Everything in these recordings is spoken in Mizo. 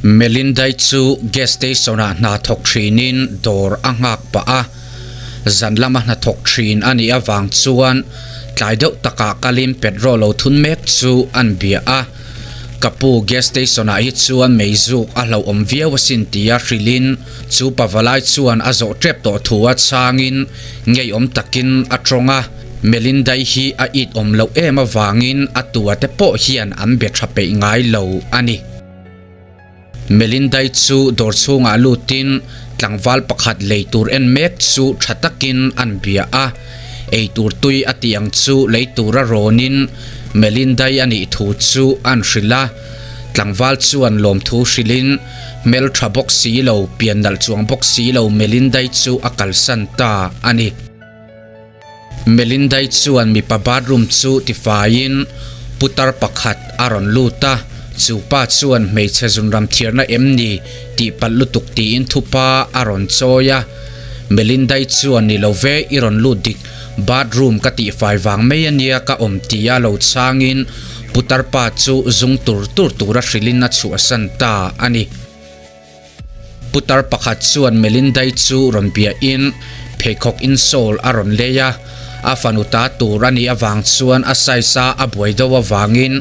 Melindai chu gas station ah hna thawk thinin dawr a nghak pah a, zan lama hna thawk thin a nih avang chuan tlai deuh takah kalin petrol lo thun mek chu an bia a. Ka pu gas station ah hi chuan meizuk a hlauhawm viau asin tia hrilhin chu pavalai chuan a zawh tep tawh thu a chhangin ngeiawm takin a tawng a. Melindai hi a it awm loh em avangin a tua te pawh hian an be tha peih ngai lo a ni. Melindai chu dawr chhungah lutin tlangval pakhat lei tur en mek chu tha takin an bia a, ei tur tui a tih ang chu lei tura rawnin Melindai a nih thu chu an hrilh a. Tlangval chuan lawmthu hrilhin hmeltha bawk si lo, pian nalh chuang bawk si lo Melindai chu a kalsan ta a ni. Melindai chuan mipa bathroom chu tifaiin putar pakhat a rawn lut a, chu pa chuan hmeichhe zunram thiarna em ni tih palh lutuk tiin thupa a rawn chawi a. Melindai chuan ni lo ve i rawn lut dik, bathroom ka tihfai vang mai ania ka awm tia lo chhangin putar pa chu zung tur tur tura hrilhin a chhuahsan ta a ni. Putar pakhat chuan Melindai chu rawn biahin pheikhawk insole a rawn lei a, a fanu ta tur a nih avang chuan a size a a buai deuh avangin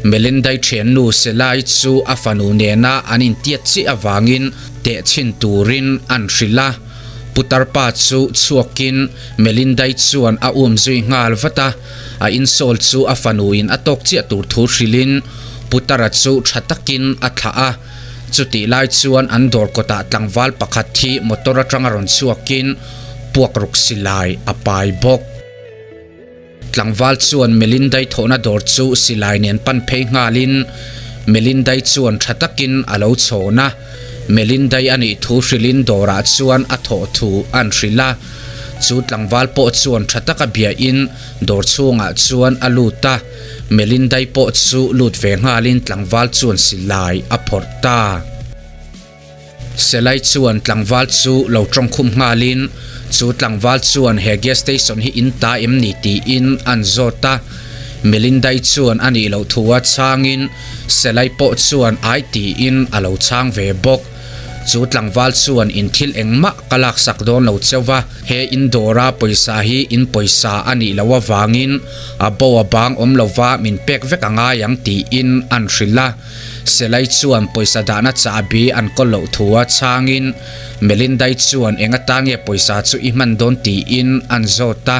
Melindai thiannu Selai chu a fanu nena an intiat chiah avangin teh chhin turin an hrilh a. Putar pa chu chhuakin Melindai chuan a um zui nghal vat a, a insole chu a fanuin a tawk chiah tur thu hrilhin Putara chu tha takin a thlah a. Chutih lai chuan an dawr kawtah tlangval pakhat hi motor atanga rawn chhuakin puak ruk silai a pai bawk. Tlangval chuan Melindai thawhna dawr chu silai nen pan phei nghalin Melindai chuan tha takin a lo chhawn a, Melindai a nih thu hrilhin dawrah chuan a thawh thu an hrilh a. Chu tlangval pawh chuan tha taka biain dawr chhungah chuan a lut a. Melindai pawh chu lut ve nghalin tlangval chuan silai a phawrh ta. Selai chuan tlangval chu lo tawngkhum nghalin chu tlangval chuan he gas station hi in ta em ni tiin an zawt a. Melindai chuan a nih loh thu a chhangin Selai pawh chuan ai tiin a lo chhang ve bawk. Chu tlangval chuan in thil engmah ka laksak dawn lo cheu va, he in dawra pawisa hi in pawisa a nih loh avangin a bo a bang awm lova min pek vek a ngai ang tiin an hrilh a. Selai chuan pawisa dahna chahbi an kawl loh thu a chhangin Melindai chuan eng atan nge pawisa chu i hman dawn tiin an zawt a.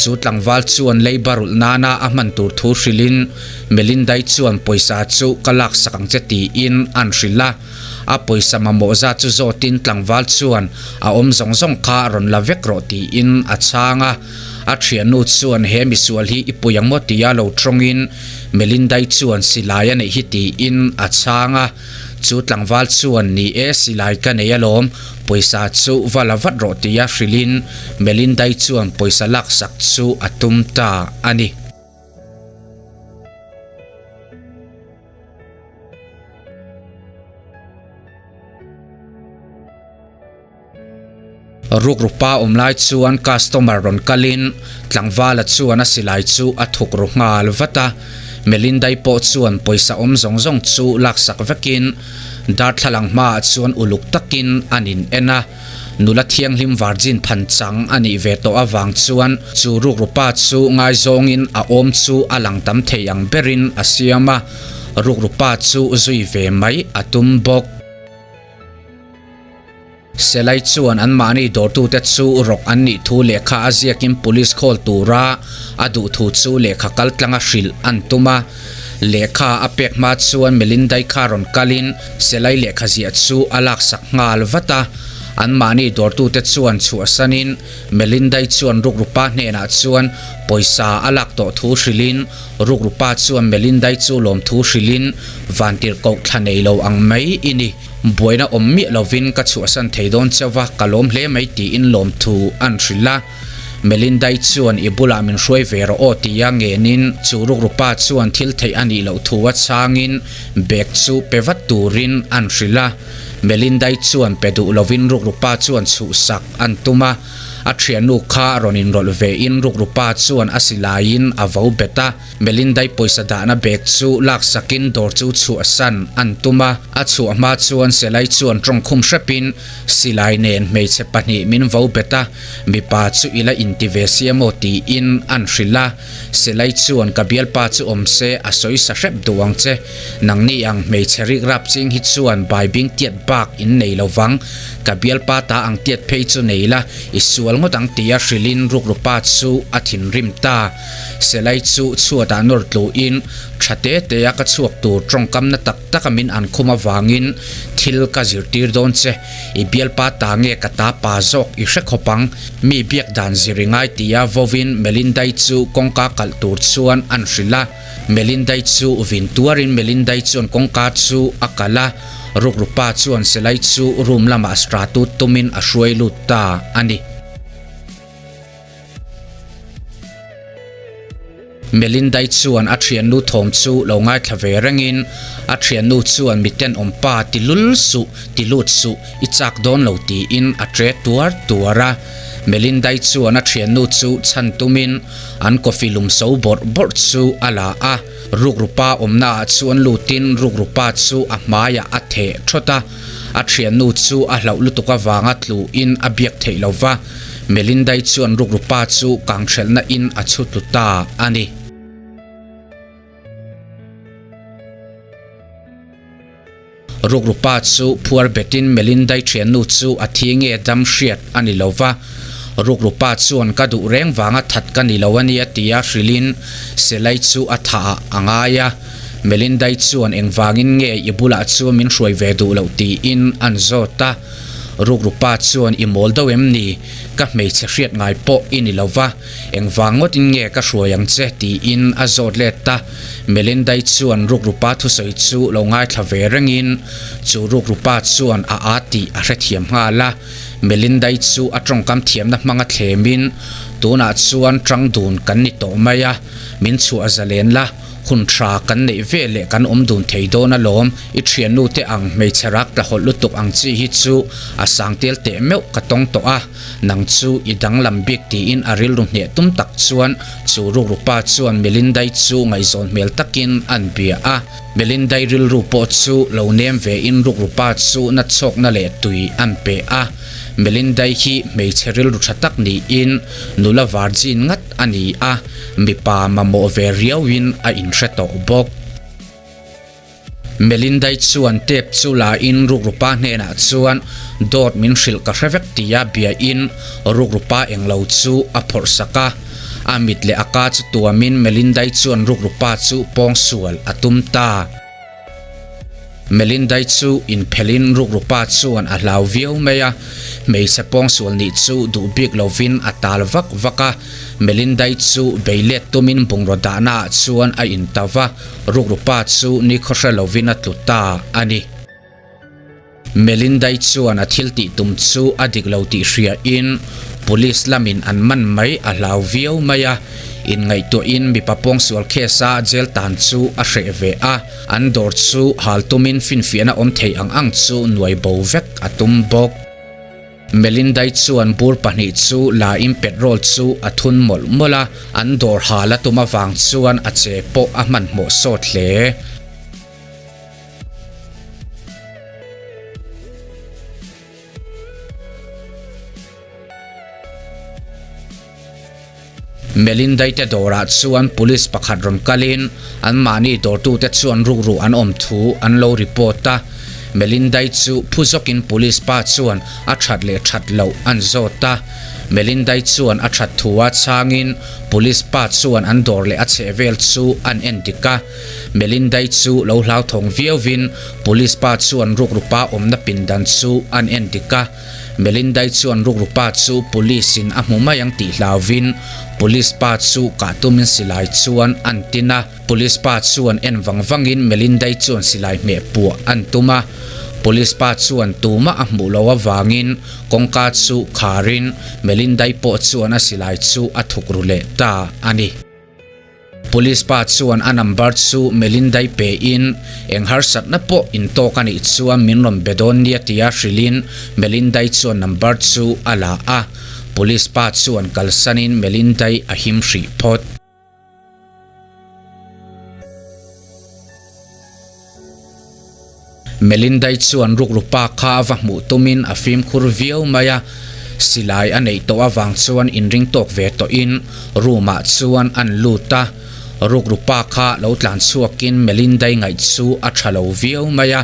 Chu tlangval chuan leiba rulh nana a hman tur thu hrilhin Melindai chuan pawisa chu ka laksak ang che tiin an hrilh a. A pawisa mamawh zat chu zawtin tlangval chuan a awm zawng zawng kha rawn la vek rawh tiin a chhang a. A thiannu chuan he misual hi i pui ang maw tia lo tawngin Melindai chuan silai a neih hi tiin a chhang a. Chu tlangval chuan ni e silai ka nei alawm, pawisa chu va la vat rawh tia hrilhin Melindai chuan pawisa laksak chu a tum ta a ni. Rukrupa awm lai chuan customer rawn kalin tlangvala chuan a silai chu a thuk ru nghal vat a, Melindai pawh chuan pawisa awm zawng zawng chu laksak vekin darthlalang hmaah chuan uluk takin an in en a. Nula thianghlim virgin phan chang a nih ve tawh avang chuan chu rukrupa chu ngaizawngin a awm chu a lang tam thei ang berin a siam a, rukrupa chu zui ve mai a tum bawk. Selai chuan anmahni dawrtute chu rawk an nih thu lehkha a ziakin police call tura a duh thu chu lehkha kaltlanga hrilh an tum a. Lehkha a pek hma chuan Melindai kha rawn kalin Selai lehkha ziah chu a laksak nghal vat a. Anmahni dawrtute chuan chhuahsanin Melindai chuan rukrupa hnenah chuan pawisa a lak tawh thu hrilhin rukrupa chuan Melindai chu lawmthu hrilhin vantirhkoh thla nei lo ang mai i ni. Buaina awm miah lovin ka chhuahsan thei dawn chauh va, ka lawm hle mai tiin lawmthu an hrilh a. Melindai chuan i bulah min hruai ve rawh aw tia ngenin chu rukrupa chuan thil theih a nih loh thu a chhangin bag chu pe vat turin an hrilh a. Melindai chuan pe duh lovin rukrupa chuan chhuhsak an tum a. A thiannu kha rawn inrawlh ve in rukru pa chuan a silai in a vo bet a. Melindai pawisa dahna bag chu laksakin dawr chu chhuahsan an tum a. A chhuah hma chuan Selai chuan tawngkhum hrepin silai nen hmeichhe pahnih min vo bet a, mipa chu i la inti ve sia maw tiin an hrilh a. Selai chuan ka bialpa chu awm se a sawi sa hrep duh ang che. Nangni ang hmeichhe rik rap ching hi chuan baibing tiat bak in nei lo vang. Ka bialpa ta ang tiat phei chu nei la, i sual ngawt ang tia hrilhin rukrupa chu a thinrim ta. Selai chu chhuatah nawr tluin tha te te a ka chhuak tur tawngkamna tak taka min an khum avangin thil ka zirtir dawn che. I bialpa ta nge ka ta pa zawk i hre khawp ang. Mi biak dan zir i ngai tia vawin Melindai chu kawngka kalh tur chuan an hrilh a. Melindai chu vin tuarin Melindai chuan kawngka chu a kalh a, rukrupa chuan Selai chu room lamah stratut tumin a hruai lut ta a ni. Melindai chuan a thiannu thawm chu lo ngaithla ve rengin a thiannu chuan miten awmpa ti lul suh, ti lut suh, i chak dawn lo tiin a tre tuar tuar a. Melindai chuan a thiannu chu chhan tumin an coffee lum so bawrh bawrh chu a la a. Rukrupa awmnaah chuan lutin rukrupa chu a hmaiah a theh thawt a. A thiannu chu a hlauh lutuk avanga tluin a biak theih lo va, Melindai chuan rukrupa chu kanghrelhna in a chhu tlu ta a ni. Rukrupa chu phuar betin Melindai thiannu chu a thi nge dam hriat a ni lo va, rukrupa chuan ka duh reng vanga that ka ni lo a nia tia hrilhin Selai chu a thah ah a ngai a. Melindai chuan engvangin nge i bulah chuan min hruai ve duh loh tiin an zawt a. Rukrupa chuan i mawl deuh em ni? Ka hmeichhe hriat ngai pawh i ni lo va, engvang ngawtin nge ka hruai ang che tiin a zawt let a. Melindai chuan Rukrupa thusawi chu lo ngaithla ve rengin chu Rukrupa chuan a â tih a hrethiam nghal a. Melindai chu a tawngkam thiamna hmanga thlemin tunah chuan tang dun kan ni tawh mai a, min chhuah zalen la. Hun tha kan neih ve leh kan awm dun thei dawn alawm, i thiannu te ang hmeichhe rak tla hawlh lutuk ang chi hi chu a sang tel teh meuh ka tawng tawh a, nang chu i danglam bik tiin a rilru hneh tum tak chuan chu rukrupa chuan Melindai chu ngaihzawn hmel takin an bia a, Melindai rilru pawh chu lo nem ve in rukrupa chu na chhawkna leh tui an pe a. Melindai hi hmeichhe rilru tha tak niin nula virgin ngat a ni a, mipa mamawh ve riauin a inhre tawh bawk. Melindai chuan tape chu la in rukrupa hnenah chuan dawt min hrilh ka hre vek tia bia in rukrupa englo chu a phawrh sak a. A mit leh a ka chu tuamin Melindai chuan rukrupa chu pawngsual a tum ta. Melindai chu inphelhin rukrupa chuan a hlau viau mai a, hmeichhe pawngsual nih chu duh bik lovin a tal vak vak a. Melindai chu bei let tumin bungraw dahnaah chuan a inta va, rukrupa chu nikhaw hre lovin a tlu ta a ni. Melindai chuan a thil tih tum chu a dik lo tih hriain Police lamin an man mai a hlau viau mai a, inngaihtuahin mipa pawngsual case a jail tan chu a hreh ve a, an dawr chu hal tumin finfiahna awm thei ang ang chu nuai bo vek a tum bawk. Melindai chuan bur pahnih chu la in petrol chu a thun mawlh mawlh a, an dawr hal a tum avang chuan a che pawh a hmanhmawh sawt hle. Melindai te dawrah chuan police pakhat rawn kalin anmahni dawrtute chuan rukru an awm thu an lo report a. Melindai chu phu zawkin police pa chuan a that leh that loh an zawt a. Melindai chuan a that thu a chhangin police pa chuan an dawr leh a chhehvel chu an en dik a. Melindai chu lo hlauthawng viauvin Police pa chuan rukrupa awmna pindan chu an en dik a, Melindai chuan rukrupa chu police in a hmu mai ang tih hlauvin police pa chu kah tumin silai chuan an tin a, police pa chuan en vang vangin Melindai chuan silai hmeh puah an tum a, police pa chuan tumah a hmuh loh avangin kawngka chu kharin Melindai pawh chuan a silai chu a thuk ru leh ta a ni. Police pa chuan a number chu Melindai pe in eng harsatna pawh in tawk a nih chuan min rawn be dawn nia tia hrilhin Melindai chuan number chu a la a. Police pa chuan kalsanin Melinda-i a him hrih phawt. Melinda-i chuan rukru pa kha a va hmuh tumin a fimkhur viau mai a, silai a neih tawh avang chuan inring tawk ve tawhin room-ah chuan an lut a. Rukru pa kha lo tlan chhuakin Melinda-i ngaih chu a tha lo viau mai a,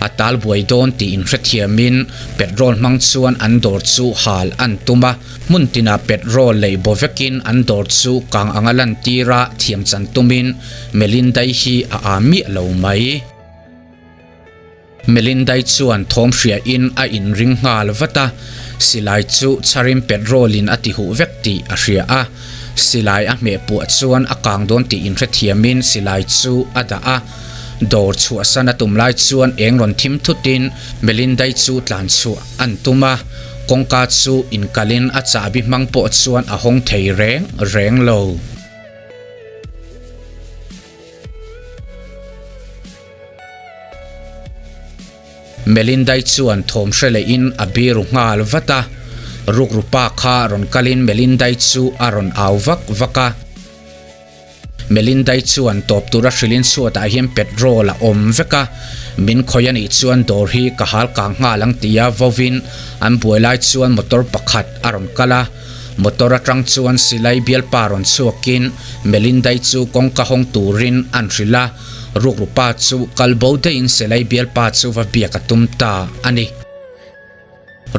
a tal buai dawn tih inhrethiamin petrol hmang chuan an dawr chu hal an tum a. Hmun tinah petrol lei baw vekin an dawr chu kang anga lantir a thiam chan tumin Melindai hi a aa miah lo mai. Melindai chuan thawm hriain a inring nghal vat a, silai chu chharin petrol in a ti huh vek tih a hria a. Silai a hmeh puah chuan a kang dawn tih inhrethiamin silai chu a dah a. Dawr chhuahsan a tum lai chuan eng rawn thim thutin Melindai chu tlan chhuah an tum a. Kawngka chu inkalin a chahbi hmang pawh chuan a hawng thei reng reng lo. Melindai chuan thawm hre lehin a biru nghal vat a. Rukru pa kha rawn kalin Melindai chu a rawn au vak vak a. Melindai chuan tawp tura hrilhin chhuatah hian petrol a awm vek a, min khawih a nih chuan dawr hi ka hal kang nghal ang tia vovin an buai lai chuan motor pakhat a rawn kal a, motor atang chuan silai bialpa rawn chhuakin Melindai chu kawngka hawng turin an hrilh a, rukru pa chu kal bo daihin silai bialpa chu va biak a tum ta a ni.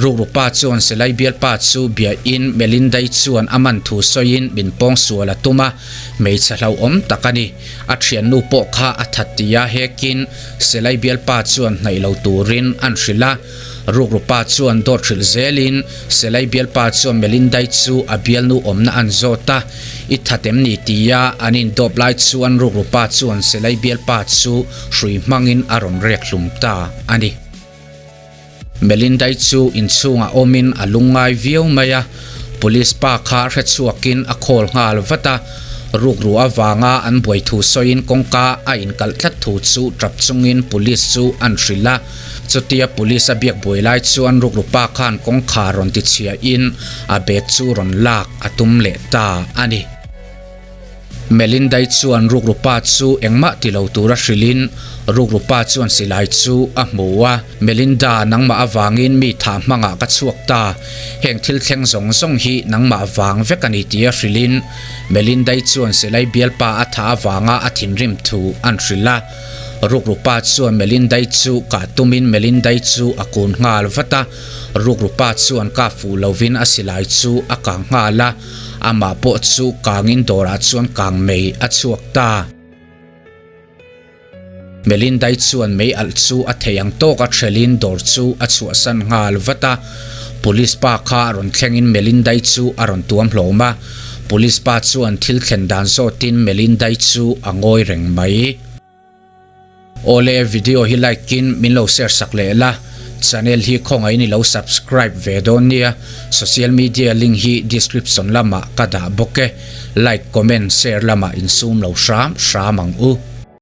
Rukru pa chuan Silai bialpa chu biain Melindai chuan a man thu sawiin min pawng sual a tum a, hmeichhe hlauhawm tak a ni. A thiannu pawh kha a that tia hekin Silai bialpa chuan hnaih lo turin an hrilh a. Rukru pa chuan dawt hrilh zelin Silai bialpa chuan Melindai chu a bialnu awmna an zawt a, I that em ni tia an indawp lai chuan rukru pa chuan Silai bialpa chu hrui hmangin a rawn rek hlum ta a ni. Melindai chu inchhungah awmin a lungngai viau mai a, police pa kha hrechhuakin a call nghal vat a, rukru avanga an buai thu sawiin kawngka a inkalh tlat thu chu tap chungin police chu an hrilh a, chutia police a biak buai lai chuan rukru pa khan kawngkhar rawn tichhiahin a bag chu rawn lak a tum leh ta a ni. Melindai chuan rukru pa chu engmah ti lo tura hrilhin rukru pa chuan silai chu a hmu a, Melinda, nangmah avangin mi thah hmangah ka chhuak ta, heng thil thleng zawng zawng hi nangmah vang vek a ni tia hrilhin Melindai chuan silai bialpa a thah avanga a thinrim thu an hrilh a. Rukru pa chuan Melindai chu kah tumin Melindai chu a kun nghal vat a, rukru pa chuan kah fuh lovin a silai chu a kang nghal a. Amah pawh chu kangin dawrah chuan kang mei a chhuak ta. Melindai chuan mei alh chu a thei ang tawk a thelin dawr chu a chhuahsan nghal vat a. Police pa kha a rawn thlengin Melindai chu a rawn tuam hlawm a. Police pa chuan thil thlen dan zawtin Melindai chu a ngawi reng mai. Awle video hi like in min lo share sak leh la, channel hi khawngaih in i lo subscribe ve dawn nia, social media link hi description lamah ka dah bawk e, like comment share lamah insum lo hram hram ang u.